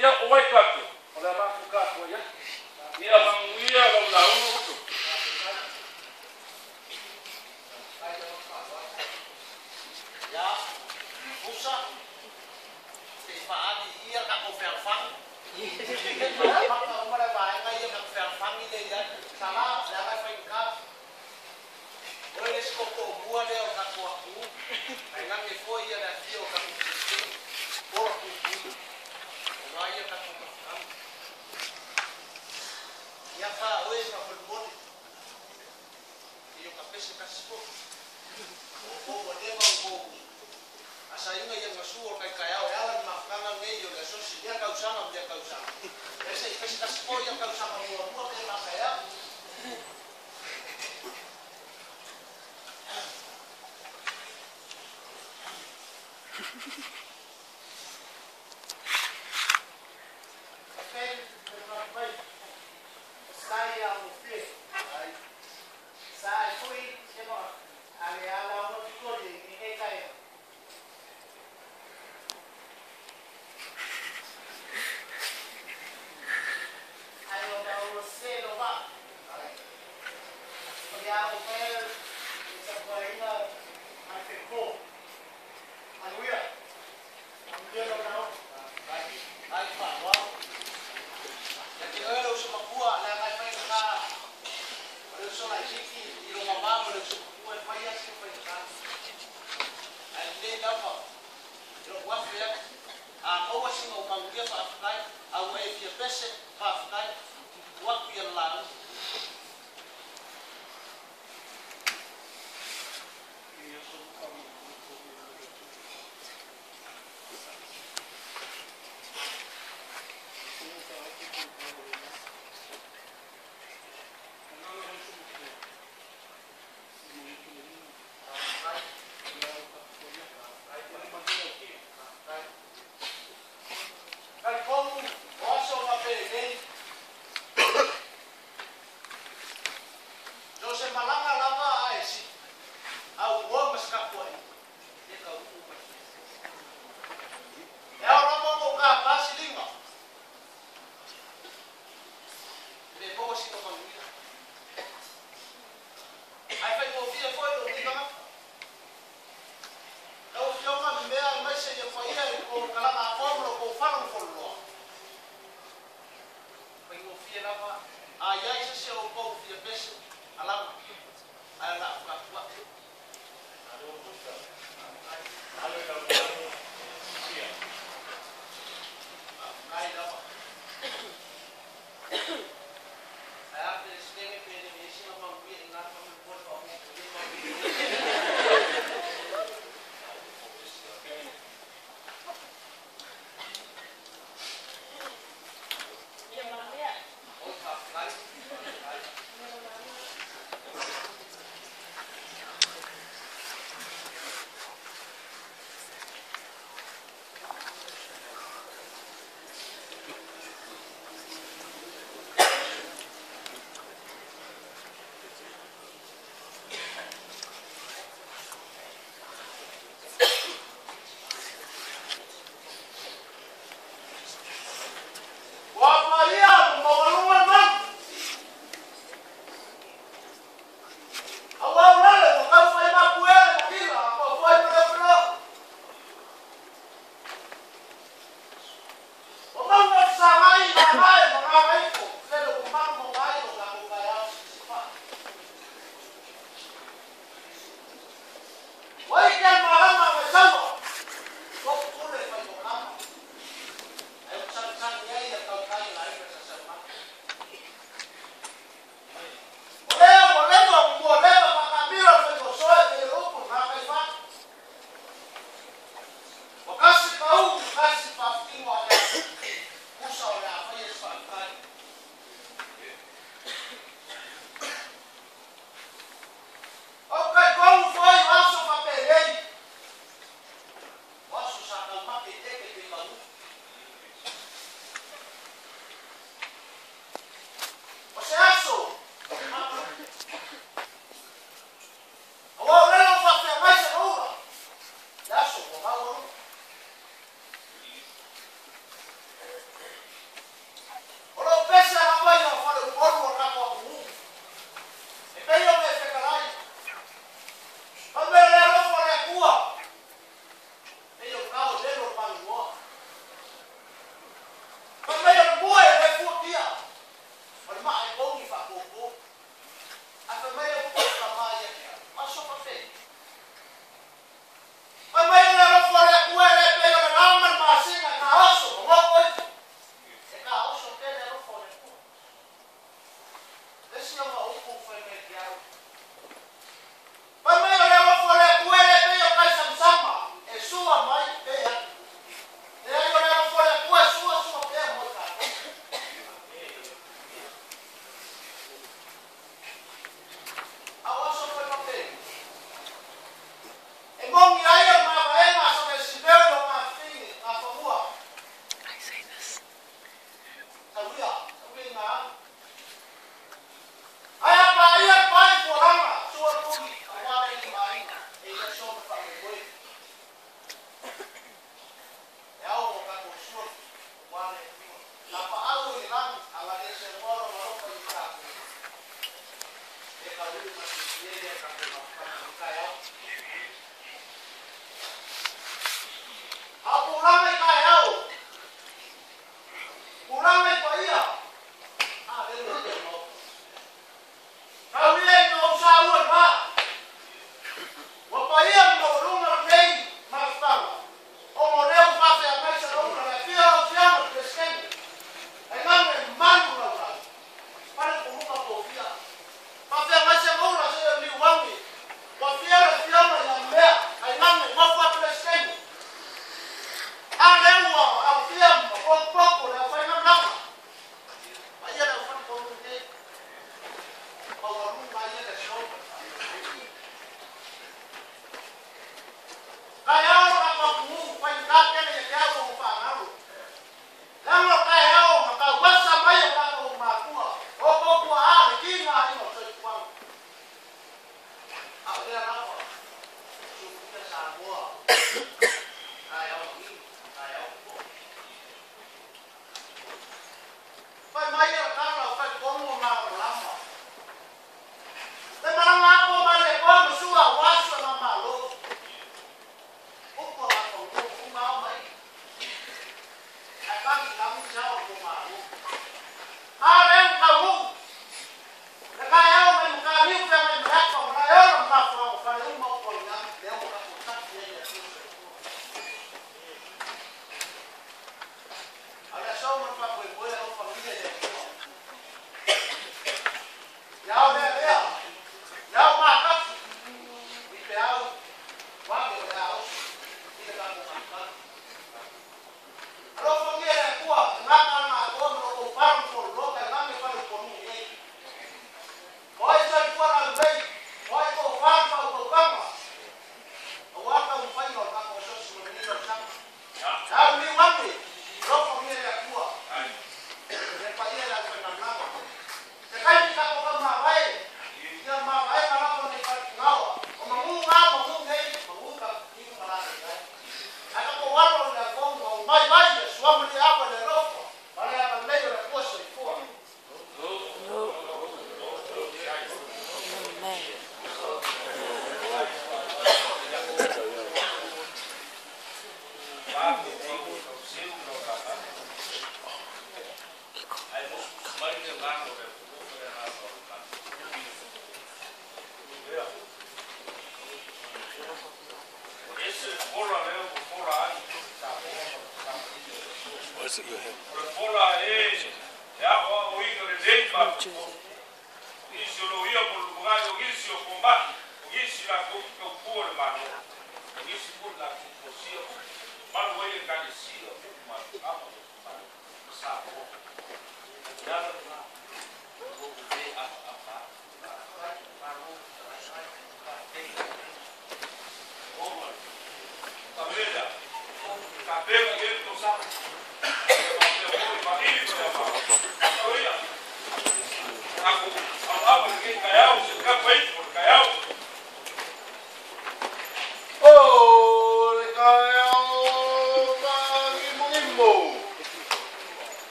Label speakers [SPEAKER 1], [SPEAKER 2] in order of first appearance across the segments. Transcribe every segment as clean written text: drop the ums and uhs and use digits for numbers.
[SPEAKER 1] Ia, o ai tatou? O le a mafuta atu ai. Ia manuia lau lauga uso.
[SPEAKER 2] Ya, usa te faali ia ka ko fealfang. Maka uma le vaega ia ka fealfangi le ia. Sala le aga fai ka. O le se ko mua le o ka ko aku. Ai ngange foi ia le afio ka ko Ora ku ku. O vai ia ka ko ka. Ia fa oe fa fol. Ia ka pese ka spo. O o ne ma o asainga ia ngasu o kai kai au e ala ni mafukanga nei o le asosi ia kausanga ia kausanga. Ese i pese kasi po ia kausanga mua mua pe maka ia.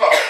[SPEAKER 3] Ua